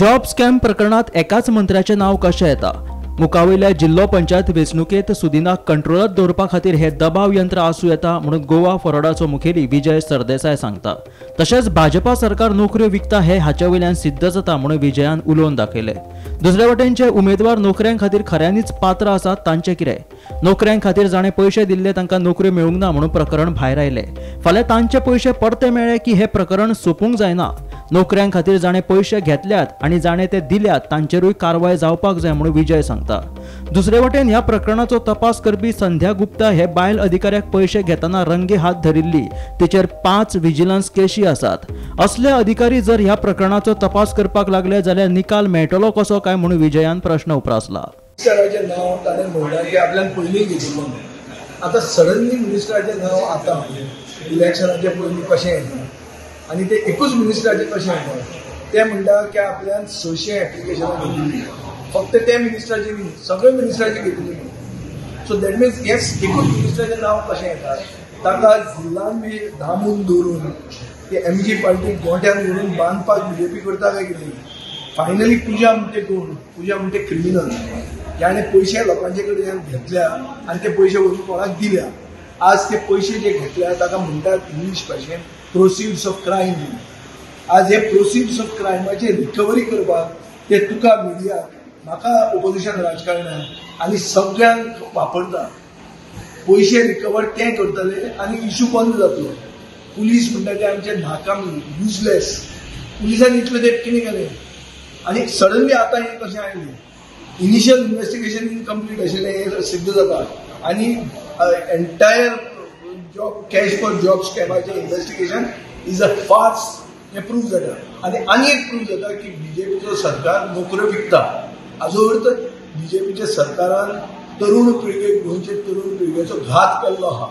Job scam प्रकरणात एकाच मंत्र्याचें नांव कशें येता? मुखावयल्या जिल्लो पंचायत वेंचणुकेंत सुदिनाक कंट्रोलात दवरपा खातीर हे दबाव यंत्र आसूं येता म्हणून गोवा फॉरवर्डाचो मुखेली विजय सरदेसाय सांगता. तशेंच भाजपा सरकार नोकऱ्यो विकता हे हाचे वयल्यान सिद्ध जाता म्हणून विजयान उलोवन दाखयलें. दुसरे वटेन जे उमेदवार नोकऱ्यां खातीर खऱ्यांनीच पात्र आसात तांचें कितें? नोकऱ्यां खातीर जाणें पयशे दिल्ले तांकां नोकऱ्यो मेळूंक ना म्हणून प्रकरण भायर आयलें. फाल्यां तांचे पयशे परते मेळ्ळे की हें प्रकरण सोंपूंक जायना. नोकऱ्यां खातीर जाणें पयशे घेतल्यात आनी जाणें ते दिल्यात तांचेरूय कारवाय जावपाक जाय म्हणून विजय सांगता. दुसरे वटेन ह्या प्रकरणाचो तपास करपी संध्या गुप्ता हे बायल अधिकाऱ्याक पयशे घेतना रंगे हात धरिल्ली. तिचेर 5 विजिलन्स केशी आसात. असले अधिकारी जर ह्या प्रकरणाचो तपास करपाक लागले जाल्यार निकाल मेळटलो कसो काय म्हणून विजयान प्रश्न उप्रासला. मिनिस्टराचें नांव ताणें म्हणलां की आपल्यान पयलीं घेतिल्लें, आतां सडनली मिनिस्टराचें नांव आतां इलेक्शनाचे पयलीं कशें येता आनी ते एकूच मिनिस्टराचें कशें येता? ते म्हणटा की आपल्यान 600 एप्लिकेशनां घेतिल्लीं, फक्त त्या मिनिस्टराचे न्ही, सगळे मिनिस्टराचे घेतिल्ली. सो that means हें एकूच मिनिस्टराचें नांव कशें येता? ताका जिल्लान बी दामून दवरून ते एमजी पार्टी गोंट्यान दवरून बांदपाक बीजेपी करता काय कितें? फायनली पुजा म्हणटे कोण? पुजा म्हणटे क्रिमिनल, जाणें पयशे लोकांचे कडल्यान घेतल्या आनी ते पयशे वचून कोणाक दिल्या. आज ते पयशे जे घेतल्या ताका म्हणटात इंग्लीश भाशेन प्रोसिड्स ऑफ क्रायम. आज हे प्रोसिड्स ऑफ क्रायमाचे रिकवरी करपाक ते तुका मिडिया, म्हाका ओपोजिशन राजकारणाक आनी सगळ्यांक वापरता. पयशे रिकवर ते करतले आनी इशू बंद जातलो. पुलीस म्हणटा ते आमचे नाकामी, युजलेस. पुलिसांनी इतले तेप कितें केलें आनी सडनली आतां हें कशें आयलें? इनिशियल इन्वेस्टिगेशन इनकम्प्लीट आशिल्लें हें सिद्ध जाता आनी entire job cash for job स्कॅमाचें investigation is a farce हें प्रूव जाता. आनी आनी एक प्रूव जाता की बीजेपीचो सरकार नोकऱ्यो विकता. हाजो अर्थ बीजेपीच्या सरकारान तरुण पिळगेक, गोंयचे तरुण पिळगेचो घात केल्लो आहा.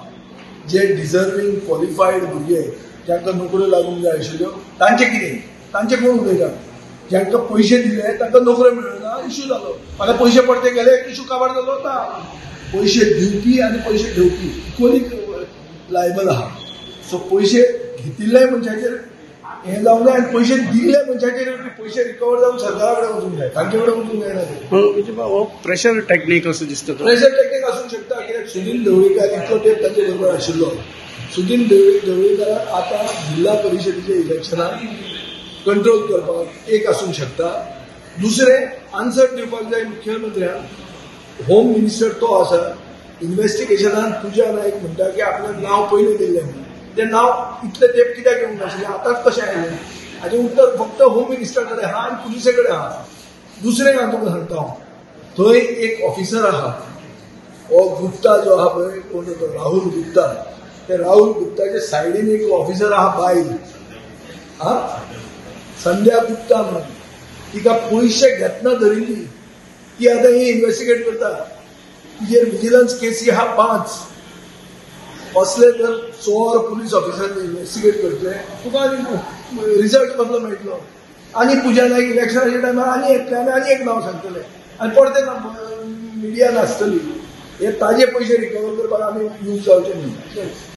जे डिजर्वींग क्वॉलिफायड भुरगे जांकां नोकऱ्यो लागूंक जाय आशिल्ल्यो तांचें कितें? तांचें कोण उलयता? जांकां पयशे दिले तांकां नोकऱ्यो मेळ्ळ्यो ना, इशू जालो. फाल्यां पयशे परते गेले, इशू काबार जालो ना. पयशे दिवपी आनी पयशे घेवपी इक्वली लायबल आहा. सो पयशे घेतिल्ले मनशाचेर हें जावंक जाय आनी पयशे दिल्ले मनशाचेर पयशे रिकवर जावन सरकारा कडेन वचूंक जाय, तांचे कडेन वचूंक जायना. हो प्रेशर टेक्नीक असो दिसता. प्रेशर टेक्नीक आसूंक शकता कित्याक सुदिन ढवळीकार इतलो तेंप तांचे बरोबर आशिल्लो. सुदिन ढवळीकाराक आतां जिल्हा परिशदेच्या इलेक्शनाक कंट्रोल करपाक एक आसूंक शकता. दुसरें आन्सर दिवपाक जाय मुख्यमंत्र्याक. होम मिनिस्टर तो आसा. इन्वेस्टिगेशनान पुजा नायक म्हणटा की आपलें नांव पयलें दिल्लें म्हणून, तें नांव इतलें तेंप कित्याक येवंक नाशिल्लें, आतांच कशें आयलें? हाचें उत्तर फक्त होम मिनिस्टर कडेन आहा आनी पुलिसे कडेन आहा. दुसरें हांव तुका सांगता, हांव थंय एक ऑफिसर आहा, हो गुप्ता जो आहा पळय, कोण तो राहुल गुप्ता, त्या राहुल गुप्ताच्या सायडीन एक ऑफिसर आहा बायल, हा संध्या गुप्ता म्हणून, तिका पयशे घेतना धरिल्ली. ती आतां ही इन्वेस्टिगेट करता. तिचेर विजिलन्स केसी आहा 5. असले जर चोर पुलीस ऑफिसर इन्वेस्टिगेट करतले तुका आनी रिजल्ट कसलो मेळटलो? आनी पुजा नायक इलेक्शनाच्या टायमार आनी एकल्यान आनी एक नांव सांगतले आनी परते मिडियान आसतली. हे ताजे पयशे रिकवर करपाक आमी यूज जावचे न्ही.